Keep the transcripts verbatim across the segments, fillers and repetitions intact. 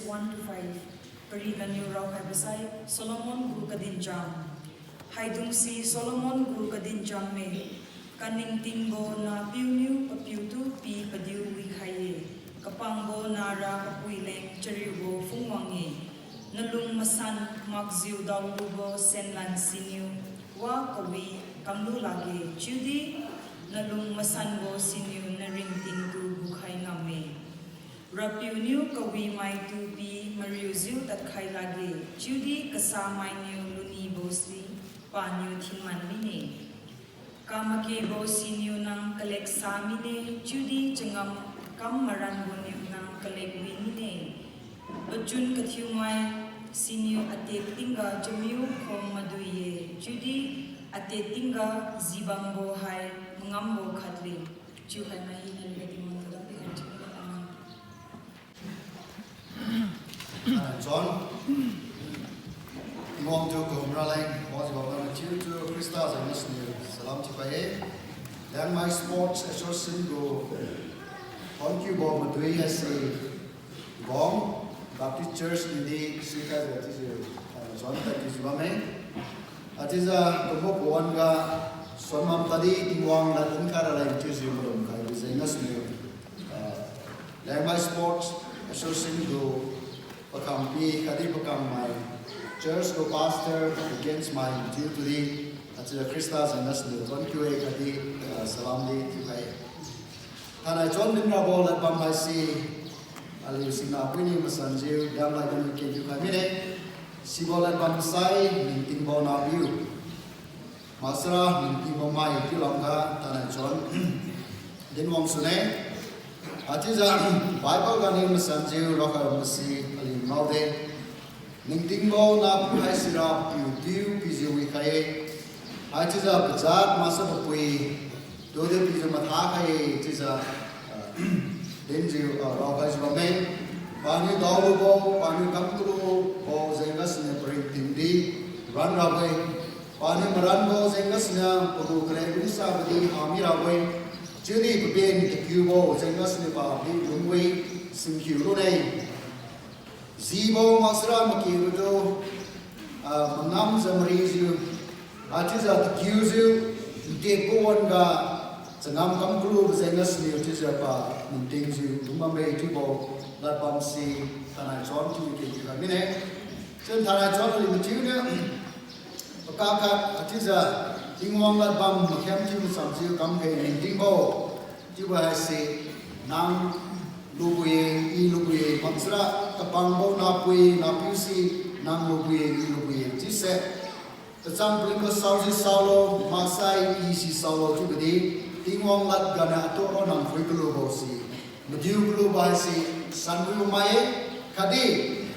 one to five. Pari naniu raokhaibo sai, Solomon gu kadincham. Haidungse Solomon gu kadinchamme, kaningtingbo napiuniu papiutu pi padiu wikhai-e, kapangbo nara papui leng chariubo phungwang-e. Nalung masan makjiu daolubo senlan siniu wa kawi kamlu lakge, chiudi nalung masanbo siniu naringtingtu gukhai ngamme. RAPIU niu kawimaitu pi mariujiu tadkhai lakge, chiudi kasamainiu lunibose paniu thinman mine. Kamakebo siniu nang kaleksa mine, chiudi changam kam maranbo niu nang kalekwi mine. Pachun kathiumai siniu atet tingga chamiu khom madui-e, chiudi atet tingga jibambo hai mangambo khatle. Chiukhai mai hina liga Tingwang kadam pikhai chiu. Amen. John, Tingwang tu kahum raleng, wangjiu bambo mathiutu Khrista jeng gasuniu salam thiukhai-e. Liangmai Sports Association gu thonkiubo madui haise Gong Baptist Church niudi sikhaijiu chiujiu, ah, John tadkiujiu bamme. Achiujiu kumbo pawan ga suan mam tadi Tingwang lad dinkhai raleng chiujiu malum khaibo jeng gasuniu, ah, Liangmai Sports Association gu pakhampi khatdi pakhammai, church gu pastor, deacons mai mathiutudi, achiujiu Khrista jeng gasuniu thonkiu-e khatdi, ah, salam di thiukhai-e. Thainai John dinrabo ladbam haise aliu singna puiniu masanjiu damlai ganiu kenkiu khai mine. Sibo ladbam sai ningtingbo napiu, maksara ningtingbo mai chiu lamga thainai John dinwang sune. Achiujiu Bible ganiu masanjiu raokhai bamse aliu ngaode. Ningtingbo napiu haisira piutu pijiu wikhai-e. Haichiujiu pajat maksai papui tudi pijiu mathakhai-e chiujiu, ah, dinjiu, ah, raokhaijiu bamme. Paniu daolubo, paniu kam kalubo jeng gasuniu paringtingdi ranrabo-e. Paniu maranbo jeng gasuniu pagu kalen lungsabodi hamirabo-e. Chiudi paben takiubo jeng gasuniu padi lungwi singkhiu lune. Jibo maksara makiutu, ah, mangamjiu marijiu, achiujiu takiujiu, ntep pawan ga changam kam kalubo jeng gasuniu chiujiu pa ningtingjiu lungbamme chiubo ladbamse thainai John chiujiu kenkiu khai mine. Chiu thainai John aliu mathiuniu pakak khat achiujiu Tingwang ladbam makhem chiu machamjiu kamkhai ningtingbo chiubo haise, nang lubo-e, i lubo-e, maksara kapangbo napui napiu si nang lubo-e, i lubo-e chiuse. Tacham palingbo saosi saolo, maksai i si saolo chiubodi, Tingwang lad ganiu atu ronna phui kalubo si, madiu kalubo haise sanwibo mai-e, khatdi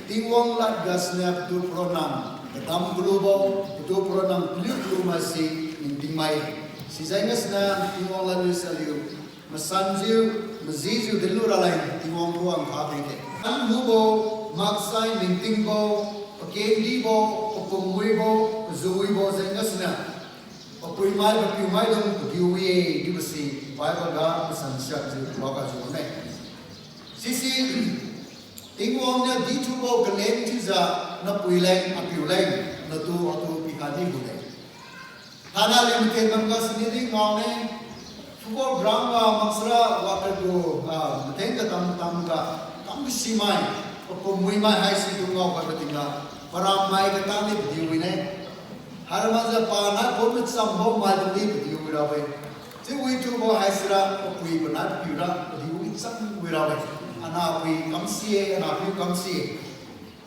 Tingwang lad gasuniu patu paronna kadam kalubo, patu paronna paliu kalu maise ningtingmai. Sijeng gasuniu Tingwang ladniu saliu masanjiu, majijiu dinlu raleng Tingwang khuang kha khengkhe. Kanlubo, maksai ningtingbo, pakendibo, papumwibo, pajuwibo jeng gasuniu, papuimai papiumaidung padiu wi-e chiubo si Bible ga masan siakjiu raokhaijiu bamme. Sise, Tingwang niu dithubo kalen chiujiu, napui leng, apiu leng, natu atu pikhai mibo-e. Thainai aliu mathen bamga sini di ngaone, football ground ga maksara wakatgu, ah, mathen katam tamga, kam kasimai, papumwimai haisi dung ngaokhaibo tingga, parammai katang di padiu wine. Hairamaijiu panai pon machambo maidung di padiu wirabo-e. Chiu withubo haisira papui panai papiura padiu wichang wirabo-e. Anahpui kamsi-e, anahpiu kamsi-e.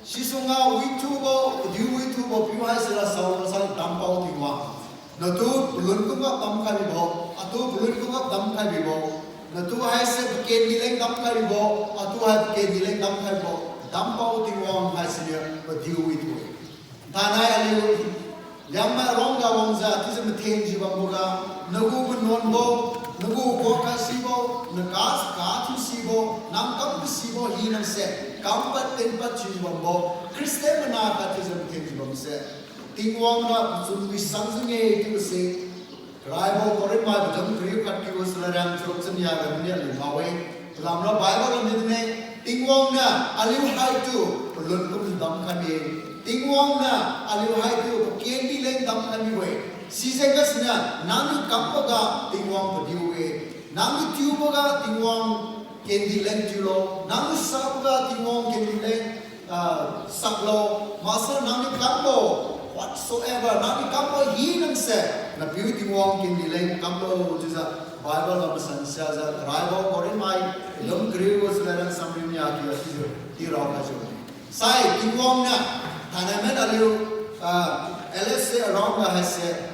Sisungga withubo, padiu withubo piu haisira saola sai dampao Tingwang. Natu palun kumga damkhai bibo, atu palun kumga damkhai bibo. Natu haise pakendi leng damkhai bibo, atu hai pakendi leng damkhai bibo. Dampao Tingwang haisiniu padiu withu-e. Thainai aliu Liangmai rongga wangjiu chiujiu mathenjiu bamboga, nagu manuanbo, nagu kuak kasibo, naga kathiu sibo, nang kam kasibo hinase, kampad tenpad thiujiu bambo Christian mana khat chiujiu mathenjiu bamse, Tingwang ra pachun wi sangjiu nge chiubose, karaibo Corinth mai pajam kariu khat kiu salariang charuk chania ga mania liu ngao-e. Palamra Bible lam dine, Tingwang niu aliu haitu palun kum dam khai mi-e. Tingwang niu aliu haitu pakendi leng dam khai mibo-e. Sijeng gasiniu nangniu kamboga Tingwang padiu-e. Nangniu tiuboga Tingwang kendi leng tiulo. Nangniu sakboga Tingwang kendi leng ah, saklo, maksara nangniu kambo, whatsoever, nangniu kambo hina se, napiu Tingwang kendi leng kamlo chiujiu, Bible ga masan siajiu, karaibo Corinth mai, lung kariubo chalad samri nia kiu chiujiu, tirao khajiu. Sai, Tingwang niu, thainai men aliu, ah, L S A around ga haise,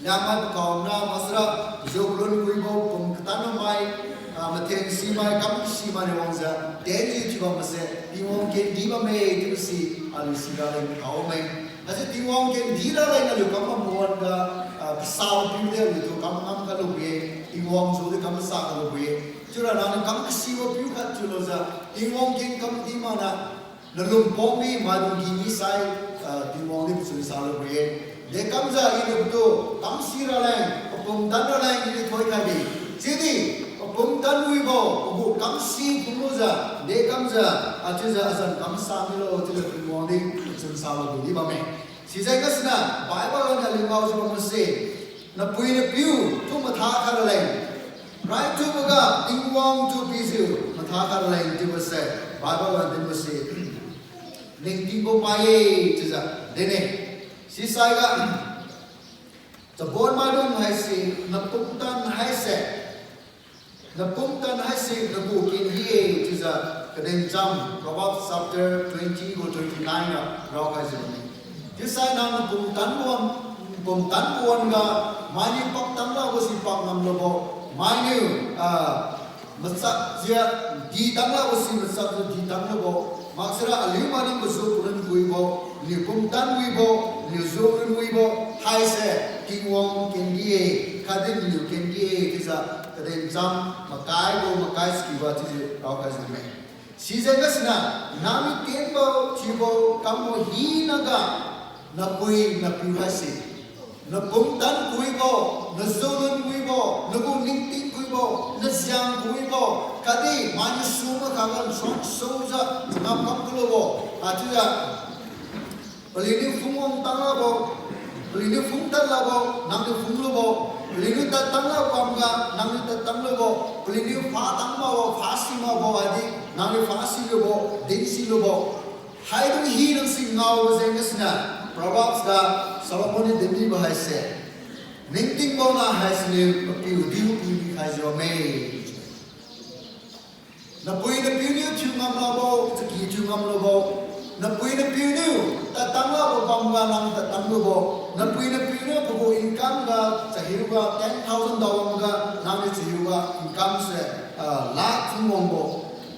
Liangmai pakaona maksara, zuk lun wibo pum katan mai, ah, mathen simai, kam simai ni wangjiu, tenjiu thiubam mase, Tingwang kendi bamme chiubo si, aliu sira leng kaome. Haise Tingwang kendi raleng aliu kam bam wan-ga, ah, kasabo piu de aliutu kam ngam kalu-e, Tingwang judi kam sa kalu-e. Chiura nangniu kam kasibo piu khat thiulujiu, Tingwang keng kamdi mana, nalung pom mi, maidung gi mi sai, ah, Tingwang di pachun sa lu-e. Dekamjiu iniu patu, kam si raleng, papum tan raleng iniu thoikhai bi. Chiudi, papum tan wibo, pagu kam si phunglujiu, dekamjiu, ah, chiujiu azan kam sa milo, chiujiu Tingwang di pachun sa lu-e di bamme. Sijeng gasiniu, Bible ganiu aliu ngaojiu bam mase, napui napiu tu matha khat raleng, raithuboga Tingwang tu pijiu matha khat raleng chiubo se, Bible ga dinbo se, ningtingbo mai-e chiujiu dinne. Sisaiga, chabonmaidung haise, napumtan haise, napumtan haise nagu kendi-e chiujiu, kadincham, Proverbs chapter twenty gu twenty nine ga raokhaijiu bamme. Chiusai nang napumtan wan, napumtan wan-ga, mainiu paktan labo si pak ngam lubo, mainiu, ah, machak jia, ditan labo si machak jia ditan lubo, maksara aliu maidung pazu palun wibo, niu pumtan wibo, niu zu lun wibo, haise, Tingwang kendi-e, khatdi niu kendi-e chiujiu, kadincham, makai gu makai sikiuga chiujiu raokhaijiu bamme. Sijeng gasiniu, nangniu kenbo, thiubo, kambo hinaga, napui napiu haise, napumtan kuibo, nazu lun kuibo, nagu ningting kuibo, naziang kuibo, khatdi mainiu su makhaga nsuan sujiu changam kam kalubo, ah, chiujiu, paliuniu phungwang tan labo, paliuniu phung tad labo, nangniu phunglubo, paliuniu tad tan labo bamga, nangniu tad tan lubo, paliuniu pha tan makbo, pha si makbo, haidi, nangniu pha silubo, din silubo. Haidung hina si ngaobo jeng gasiniu, Proverbs ga Solomon niu dinmibo haise, ningtingbo nah haisiniu papiu diu piu mikhaijiu bamme. Napui napiuniu thiu ngam lakbo, chaki thiu ngam lubo. Napui napiuniu tadtang lakbo bamga nang tadtang lubo. Napui napiuniu pagu income ga, chahiuga ten thousand daowangga, nangniu chahiuga income se, ah, lakh thum wangbo.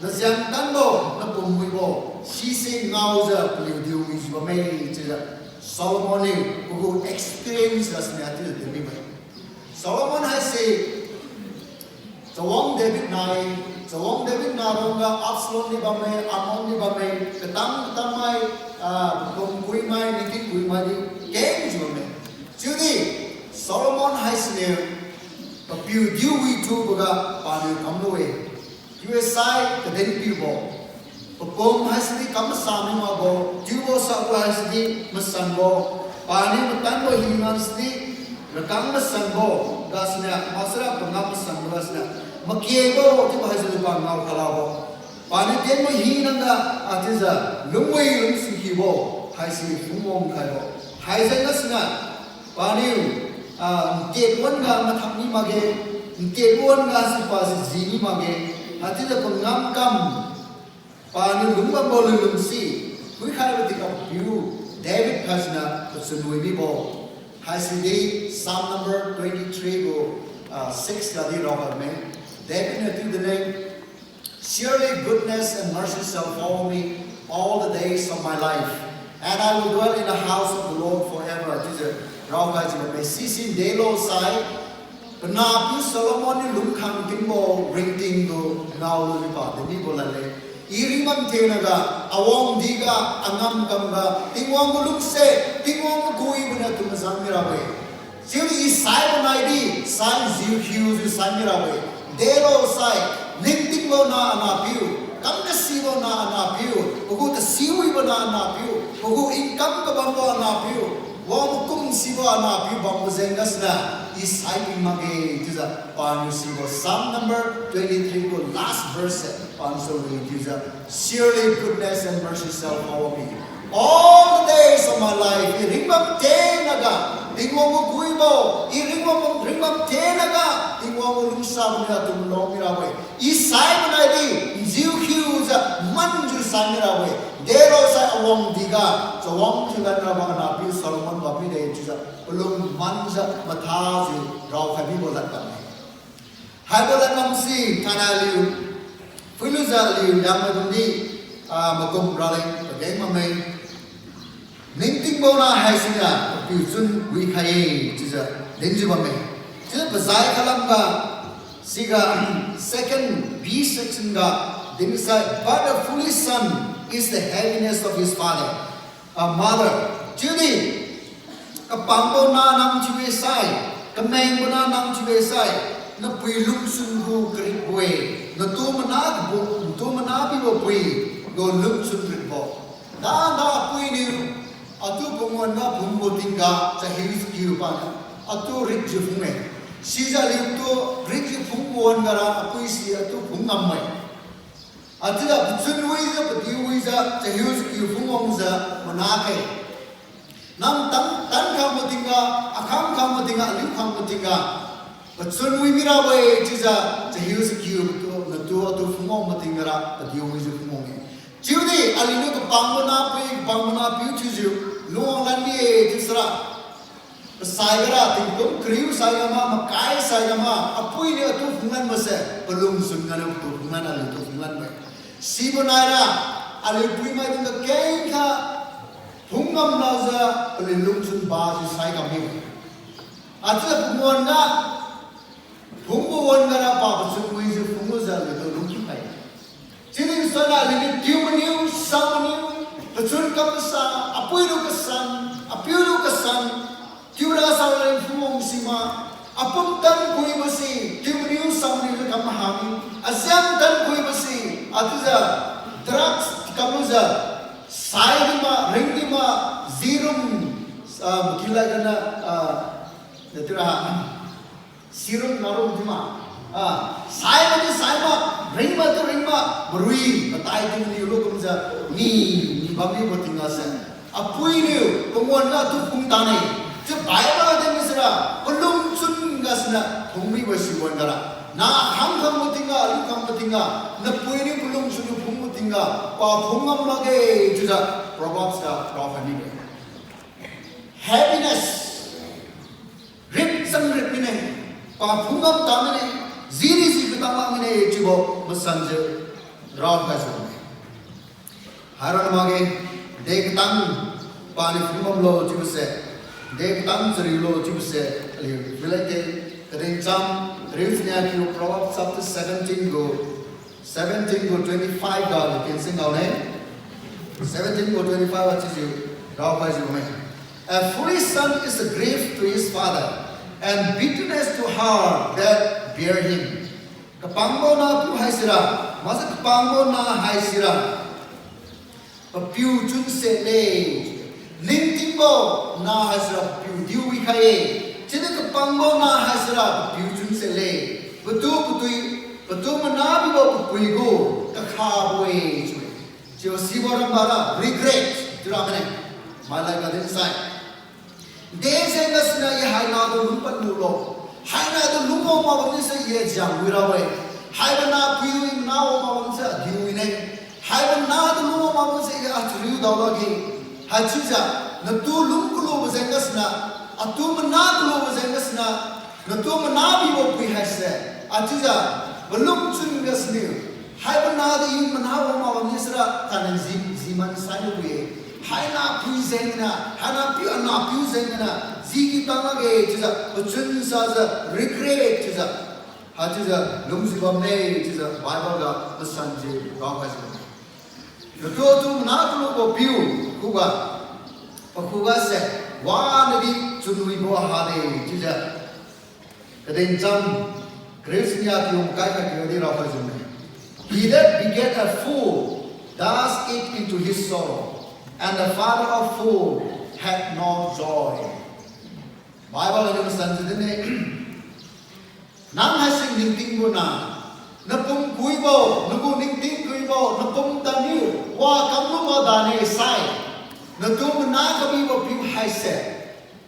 Nazian tanbo, napum wibo, sise ngaojiu paliu diu wijiu bamme chiujiu Solomon niu pagu experience ga siniu chiujiu dinmibo-e. Solomon haise chawang David nai, chawang David nai rongga Absalom di bamme, Amnon di bamme, katam-katam mai, ah, papum kuimai, ningting kuimai di kengjiu bamme. Chiudi Solomon haisiniu papiu diu withuboga paniu kamlu-e. Chiusai kadin piubo, papum haisidi kam masa mi makbo, tiubo sabo haisidi masanbo, paniu matanbo hina sidi rakang masanbo gasiniu, maksara pangam masanbo gasiniu, makebo chiubo haisidi pa ngao kalabo. Paniu tenbo hina ga, ah, chiujiu lungwi lungsi kibo haise phungwang khaibo. Haijeng gasiniu paniu, ah, ntiat wan-ga mathak mi makge, ntiat wan-ga si pasi ji mi makge, haichiujiu pangam kam, paniu lungbambo lunlungsi, phuikhaibo tingga papiu David haisiniu pachun wi mibo. Haisidi Psalm number twenty-three gu, ah, six gadi raokhai bamme. David niu chiu dinne, Surely goodness and mercy shall follow me all the days of my life, and I will dwell in the house of the Lord forever. Chiujiu raokhaijiu bamme. Sisi delo sai, panahpiu Solomon niu lungkhang tingbo ringting gu ngaolu niu pa dinmibo ladle. I ringmang thenaga, awang diga, angam kamga, Tingwang gu lungse, Tingwang gu kuiboniu tu mazang mirabo-e. Chiudi i saibo naidi, saijiu hiujiu sai mirabo-e. Delo sai, ningtinglo na anahpiu. Kam kasibo na anahpiu, pagu tasiwibo na anahpiu, pagu income kabambo anahpiu, wang makum sibo anahpiu bambo jeng gasiniu, I saiping makge chiujiu paniu sibo Psalm number twenty-three gu last verse se paniu sawi chiujiu, Surely goodness and mercy shall follow me all the days of my life. I ringbam tenga ga, Tingwang gu kuibo, I ringbam, ringbam tenga ga, Tingwang gu lungsabo niu atu malong mirabo-e. I saibo naidi njiu khiujiu manjiu sai mirabo-e. Delo sai awang diga chawang thiulan rabo anahpiu Solomon bam mide chiujiu palung manjiu mathajiu raokhai mibo lad bamme. Haibo ladlam si thainai aliu phuilujiu aliu Liangmai dungdi, ah, makum raleng pageng bamme. Ningtingbo nah haisiniu papiu chun wikhai-e chiujiu dinjiu bamme. Chiujiu pazai khalamga siga second B section ga dinsai, But a foolish son is the heaviness of his father, a mother. Chiudi kapangbo nah nang thiu-e sai, kamengbo nah nang thiu-e sai, napui lungchun gu karikbo-e, natu mana kabu, natu mana bibo pui gu lungchun rikbo. Dada apui niu atu panguan ga phungbo tingga chahiu chakiu paniu atu rikjiu phung-e. Sijiu aliutu rikjiu phungbo wan gara apui si atu phung ngamme. Achiujiu pachun wijiu, padiu wijiu, chahiu chakiu phungwangjiu mana khe. Nang tan, tan khangbo tingga, akhang khangbo tingga, aliu khangbo tingga, pachun wi mirabo-e chiujiu, chahiu chakiu tu, natu atu phungwangbo tingga ra padiu wijiu phungwang-e. Chiudi aliuniu kapangbo nahpui, kapangbo nahpiu thiujiu lungwang lan mi-e chiusara, pasai gara tingkum kariu sai gama, makai sai gama, apui niu atu phunglanbo se palungchun ganiu patu phunglan, aliutu phunglanbo-e. Sibo naira aliu puimaidung kakengkha phung ngam lakjiu, paliu lungchun bajiu sai kam mi-e. Achiujiu panguan ga phungbo wan gara pa pachun wijiu phunglujiu aliutu lungki khai. Chiudi suna aliuniu tiu maniu, sang maniu, pachun kam kasa, apui lu kasan, apiu lu kasan, tiura sa leng phungwang si ma, apum tan kuibo si tiu maniu sang maniu kam mahami, aziang tan kuibo si, achiujiu drugs kamlujiu, sai di ma, ring di ma, jirum, ah, makilai gana, ah, natira, sirum narum di ma. Ah, sai madi sai ma, ring madi ring ma, marui matai tingniu lu kumjiu, mi, mi bamniubo tingga se, apui niu panguan ga tu phung tane. Chiu Bible ga din misira, palungchun gasiniu phung mibo si wan gara, nah khang khangbo tingga, aliu khangbo tingga, napui niu palungchun niu phungbo tingga, pa phung ngam lakge chiujiu Proverbs ga raokhai mibo-e. Happiness rip chang rip mine, pa phung ngam ta mine, jini ji katang mak mine chiubo masanjiu raokhaijiu bamme. Haira makge, de katang paniu phung ngamlo chiubo se, de katang chariulo chiubo se, aliu phuilakge. Kadincham, kariu chania kiu Proverbs chapter seventeen gu, seventeen gu twenty-five ga aliu kense ngaone. Seventeen gu twenty-five ga chiujiu raokhaijiu bamme. A foolish son is a grief to his father, and bitterness to her that bear him. Kapangbo nahpiu haisira, makjiu kapangbo nah haisira papiu chunse le. Ningtingbo nah haisira papiu diu wikhai-e. Chiudi kapangbo nah haisira papiu chunse le. Patu patui, patu mana bibo papui gu kakhabo-e chiu-e. Chiu sibo rambara regret chiura mane. Mailai ga dinsai, de jeng gasiniu I hainatu lungpad lulo, hainatu lungwang mak bamniu se I ajiang wirabo-e. Haibo nahpiu I mana wang mak bamse adiu wine. Haibo nahtu lungwang mak bamse I achariu dao lakge. Haichiujiu natu lung kalubo jeng gasiniu, atu mana kalubo jeng gasiniu, natu mana bibo pui haise, achiujiu palungchun gasiniu, haibo nahtu I mana wang mak bamniu sira tani ji, ji man sai lubo-e. Hainahpiu jengniu, hainahpiu anahpiu jengniu ji kitang lakge chiujiu pachun sajiu regret chiujiu, haichiujiu lungjiu bamme chiujiu Bible ga masanjiu raokhaijiu bamme. Natu atu mana kalubo piu khuga, pakhuga se wanadi chunwibo hade chiujiu, kadincham kariu chania kiu makai khat kiudi raokhaijiu bamme. He that beget a fool doth it into his sorrow, and the father of fool hath no joy. Bible aliu masanjiu dinne, nang haise ningtingbo na, napum kuibo, nagu ningting kuibo, napum taniu wa kamlu ma dane sai, natu mana kabibo piu haise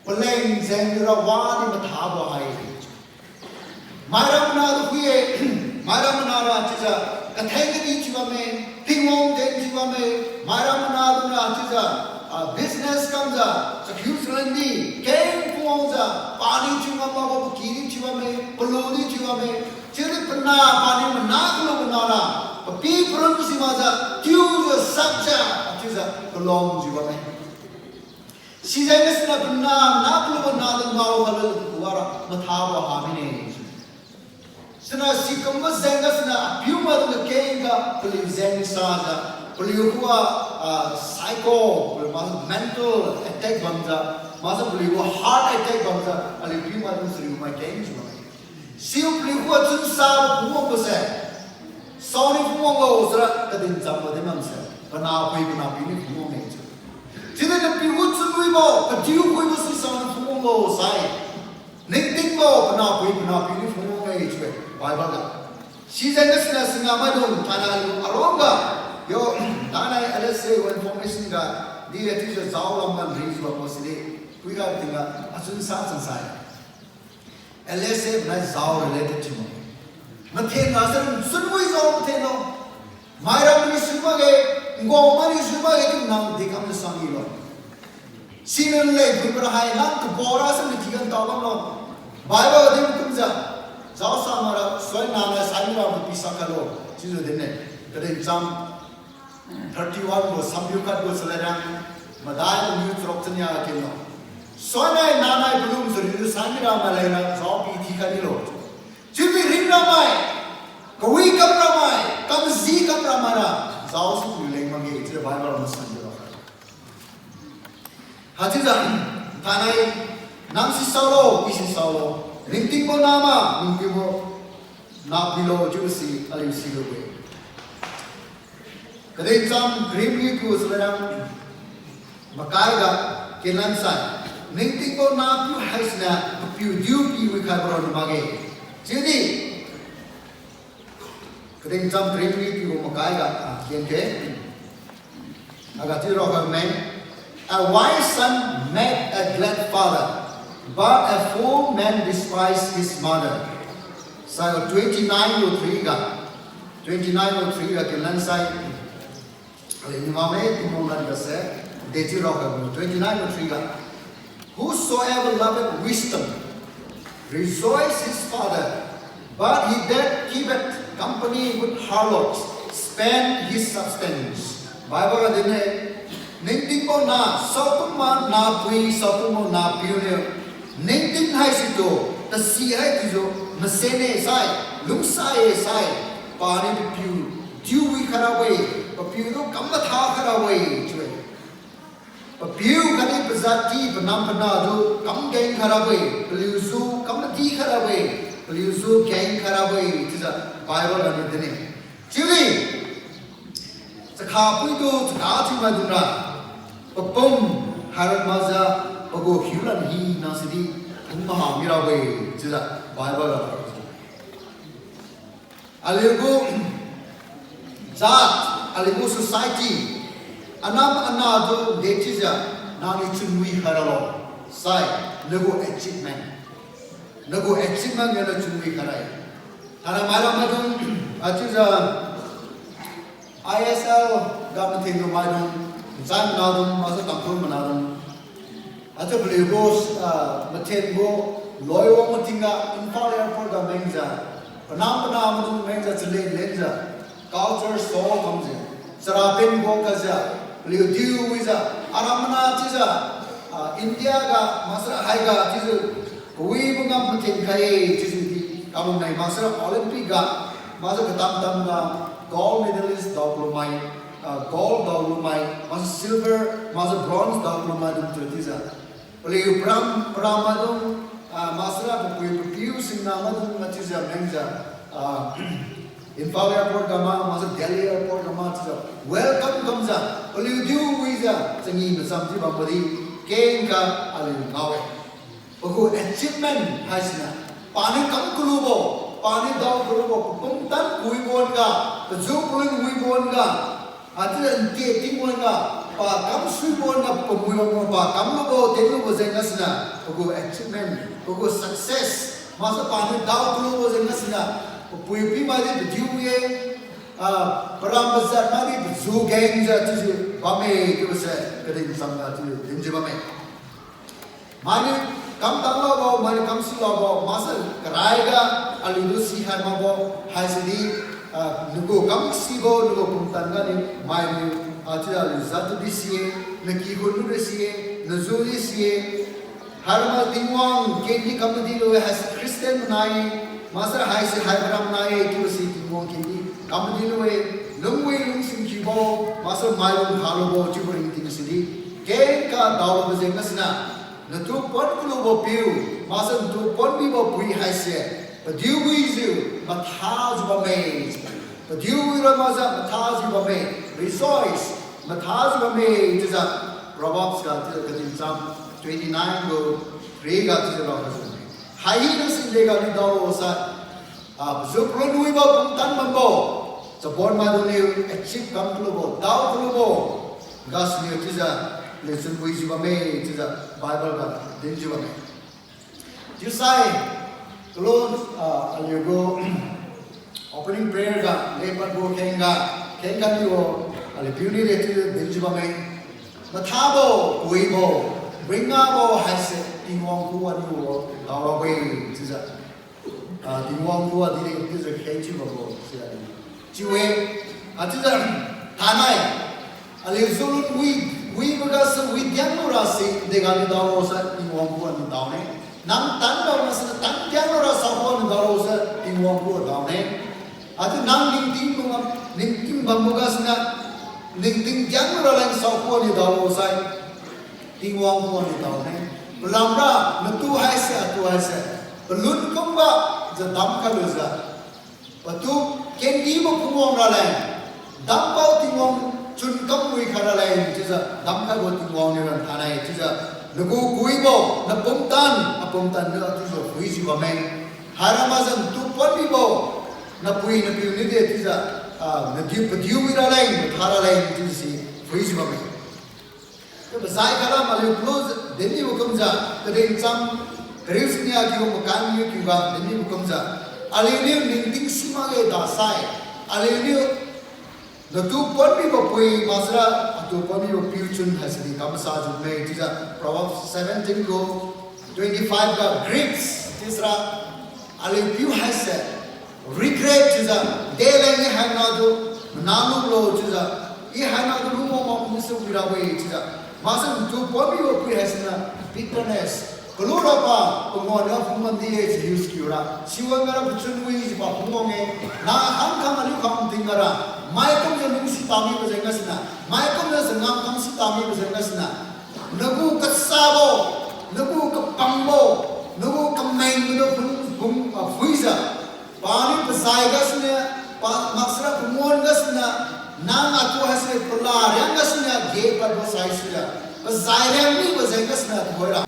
paleng jengniura wadi mathabo hai. Mairam mana tu phui-e, mairam mana ra chiujiu, katheng kadi thiu bamme, Tingwang ten thiu bamme, mairam mana tu ra chiujiu, ah, business kamjiu, chakhiu chalen di, keng phungwangjiu, paniu thiu ngam makbo pakidi thiu bamme, palu di thiu bamme, chiudi pana paniu mana kalu mana ra, papi parun si makjiu, tiujiu sakjiu, chiujiu, kalongjiu bamme. Sijeng gasiniu pana, mana kalu mana tu ngao khalu kuara mathabo ha mine. Siniu sikumbo jeng gasiniu apiu maidung kakengga paliu jeng sajiu, paliu khuga, ah, psycho, paliu ma mental attack bamjiu, maksai paliu gu heart attack bamjiu, aliu piu maidung chariu mai kengjiu bamme. Siu paliu khuga chunsa phungwangbo se, saoniu phungwanglo sira kadin chambo din bamse, panahpui panahpiuniu phungwang-e chiu. Chiudi napiu gu chunwibo, kadiu kuibo si saoniu phungwanglo sai, ningtingbo panahpui panahpiuniu phungwang-e chiu-e Bible ga. Sijeng gasiniu singa maidung thainai lu aruangga, yo, thainai L S A gu information ga, di chiujiu jao lamga rijiu bambo sidi, puiga tingga achunsa chansai. L S A nai jao related thiu ma. Mathen nase chunwi jao mathenlo. Mairam ni sui makge, ngao mani sui makge, kum nang dekam ni sangilo. Siniu leng phui para hai nang kabora sini kigan tao bamlo. Bible din kumjiu, jao sa mara, suai nana sai mira mapi sak khailo, chiujiu dinne. Kadin cham thirty one gu sambiu khat gu salai rang, madai maniu charuk chania ga kenlo. Suainai nanai palung chariu sai mira maleng ra jao pi thikhai milo. Chiudi ringramai, kawi kamramai, kamji kamramai ra, jao si tu leng makge chiu Bible masanjiu ra. Haichiujiu, thainai, nang si saolo, i si saolo, ningtingbo nama, ningtingbo nahpiulo chiubo si aliu silu-e. Kadin cham Greek gu salai rang, makai ga kenlan sai, ningtingbo nahpiu haisiniu papiu diu pi wikhaibo ronna makge. Chiudi, kadin cham Greek gu makai ga, ah, ken ke. Aga chiu raokhai meng, a wise son make a glad father, but a fool man despise his mother. Saiga twenty nine gu three ga, twenty nine gu three ga kenlan sai. Aliu ni ngao-e, Tingwang ladga se, dechiu raokhai meng, twenty nine gu three ga. Whosoever loveth wisdom rejoice his father, but he that keepeth company with harlots spend his substance. Bible ga dinne, ningtingbo na, saokumbo nahpui, saokumbo nahpiu niu, ningting haisitu, tasi hai chiujiu, masenne sai, lungsa-e sai, paniu papiu diu wi khairabo-e, papiu tu kam matha khairabo-e chiu-e. Papiu khatdi pajat ti panam panah tu kam geng khairabo-e, paliujiu kam mati khairabo-e, paliujiu geng khairabo-e chiujiu Bible ga dinne. Chiudi, chakha puitu chakha thiu maidung ra, papum hairat makjiu, pagu hiulan hina sidi, phung maha mirabo-e chiujiu Bible ga. Aliu gu jat, aliu gu society, anam anah tu dechiujiu, nangniu chunwi khairalo, sai, nagu achievement. Nagu achievement niu na chunwi khairai. Thainai mairam maidung, achiujiu, I S L ga mathenlu maidung, nchai manadung, maksai Tangkhul manadung. Achiu paliu gu, ah, mathen gu, loi wang matingga, Imphal Airport ga mengjiu, panam panah maidung mengjiu, chalen lenjiu, culture show kamjiu, charapen gu kajiu, paliu diu wijiu, aram mana chiujiu, ah, India ga, maksai haiga chiujiu, kawibo ngam mathen khai-e chiujiu di, kamanai maksai Olympic ga, maksai katam tamga, gold medalist daolumai, ah, gold daolumai, maksai silver, maksai bronze daolumai dung chiu chiujiu. Paliu param, param maidung, ah, maksai papui papiu singna maidung chiujiu mengjiu, ah, Imphal airport ga ma, maksai Delhi airport ga ma chiujiu welcome kamjiu, paliu diu wijiu, changi macham chiu bambo di, kengkha aliu ngao-e. Pagu achievement haisiniu, paniu kam kalubo, paniu dao kalubo, papumtan wibo wan-ga, paju palun wibo wan-ga, achiujiu ntie ting wan-ga, pa kamsuibo wan-ga, pamui wan-ga, pa kamlubo, tenlubo jeng gasiniu, pagu achievement, pagu success, maksai paniu dao kalubo jeng gasiniu, papui pimai di padiu wi-e, ah, param pajat mai di paju gengjiu chiujiu bamme chiubose, kadin chamga chiujiu dinjiu bamme. Mainiu kam tanglabo, mainiu kam silabo, maksai karaiga aliutu sikhai makbo, haisidi, ah, nagu kam sibo, nagu pumtan ganiu, mainiu, ah, chiujiu aliu jat tudi si-e, naky khunlu di si-e, naju di si-e, hairama Tingwang kendi kam madilu-e, haise Christian manai-e, maksai haise hai maram nai-e, chiubose Tingwang kendi kam madilu-e, lungwi lungsin kiubo, maksai mailung khalubo chiubo ringting sidi, kengkha daolubo jeng gasiniu, natu pon kalubo piu, maksai natu pon mibo pui haise, padiu wijiu, mathajiu bamme. Padiu wira makjiu mathajiu bamme, rejoice, mathajiu bamme, chiujiu, Proverbs ga chiujiu kadin cham twenty nine gu three ga chiujiu raokhaijiu bamme. Hai hina sinde ga liu daolo sai, ah, paju palun wibo pumtan bambo, chabon maidungniu achieve kam kalubo, dao kalubo, gasiniu chiujiu, lechun wijiu bamme, chiujiu Bible ga dinjiu bamme. Chiusai, kalu, ah, aliugu opening prayer ga lepadbo khengga, khengga niu aliu piuniu de chiujiu dinjiu bamme. Mathabo, puibo, ringabo haise Tingwang khuga niu dao rabo-e chiujiu, ah, Tingwang khuga di chiujiu kheng thiubabo si aliu chiu-e, ah, chiujiu thainai aliu julun wi, wibo gasu wi diang lura si, dega niu daolo sai Tingwang khuga niu daone. Nang tanbo gasu nang tan diang lura saokhuga niu daolo sai Tingwang khuga daone. Achiu nang ningting bam, ningting bambo gasuniu, ningting diang lura leng saokhuga niu daolo sai Tingwang khuga niu daone. Palamra natu haise, atu haise, palun kumga jiu damkhai lujiu, patu kendibo phungwang raleng, dambo Tingwang chun kam wikhai raleng chiujiu damkhaibo Tingwang niu ran thainai chiujiu, nagu kuibo, napumtan, apumtan niu chiujiu phuijiu bamme. Haira makjiu natu pon mibo, napui napiu niu de chiujiu, ah, nadiu padiu wi raleng, matha raleng chiujiu si phuijiu bamme. Chiu pazai khalam aliu kalu dinnibo kumjiu, kadin cham kariu siniu kiu makan niu kiuga dinnibo kumjiu, aliuniu ningting si makge dasai, aliuniu natu pon mibo pui maksara, atu pon mibo piu chun haisidi kam masajiu bamme chiujiu Proverbs seventeen gu twenty five ga grapes chiusara, aliu piu haise regret chiujiu, deleng i hainatu mana lulo chiujiu, i hainatu lungwang mak kumse wirabo-e chiujiu, maksai natu pon mibo pui haisiniu bitterness, kalu rapa, panguan ga phungwang di-e chiujiu use kiura, siwan gara pachun wijiu pa phungwang-e, nang akhang khang aliu khang tingga ra, maikumjiu lungsi tamibo jeng gasiniu, maikumjiu changam kamsi tamibo jeng gasiniu, nagu kasabo, nagu kapangbo, nagu kamengbo tu phung, phung, ah, phuijiu, paniu pazai gasuniu, pa maksara panguan gasuniu, nang atu haise pala riang gasuniu ge padbo saisuijiu, pazai riang mibo jeng gasuniu tuhoira.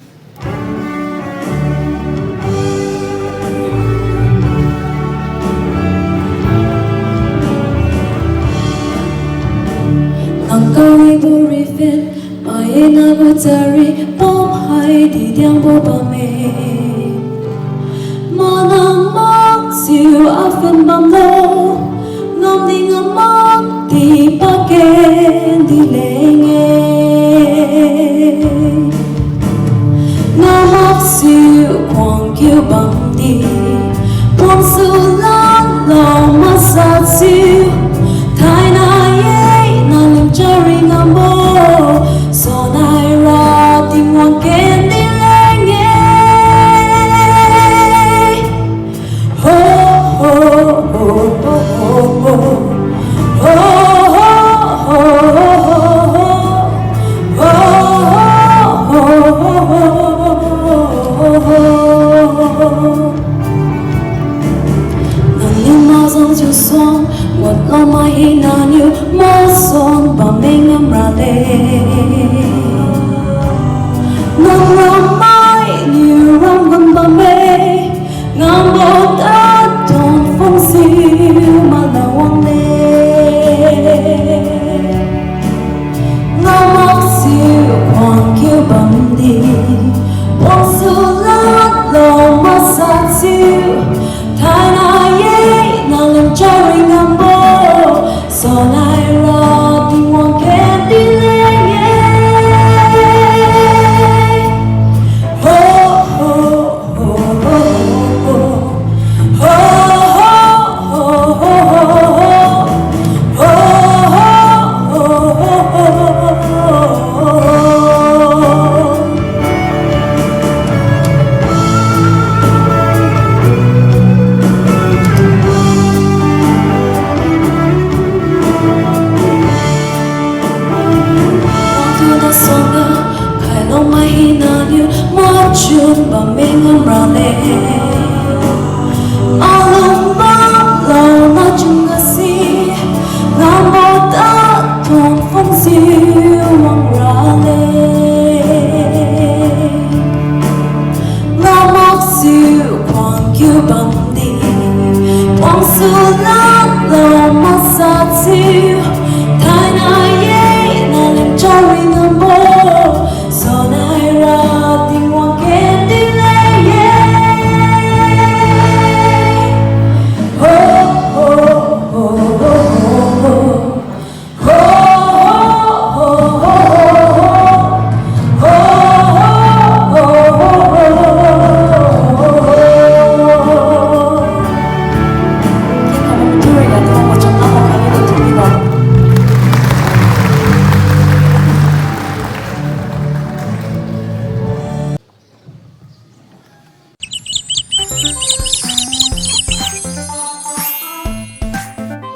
Nang kawibo riphen, maina gu chari pom haidi diangbo bamme. Manang maksiu aphen bamlo, ngamdi ngamakdi pakendi leng-e. Namaksiu khuangkiu bamdi, wangsu lanlo masatsiu, thainai-e naliu chari ngambo, sonaira Tingwang kendi leng-e. Ho, ho, ho. Chiu suang, ngutlama hinaniu masuang bamme ngamraleng. Nang rammainiu ramgun bamme, ngambo tadon phungjiu mana wangle. Nang maksiu khuangkiu bamdi, wangsu ladlo masajiu, thainai ye nang lamchari ngambo, sonai ra Tingwang kendi leng-e. Wangtuna suangga, khailo mai hinaniu machun bamme ngamraleng. Alung bamlo machun gasi, ngambo tadon phungjiu wangraleng. Nang maksiu khuangkiu bamdi, wangsu ladlo masajiu,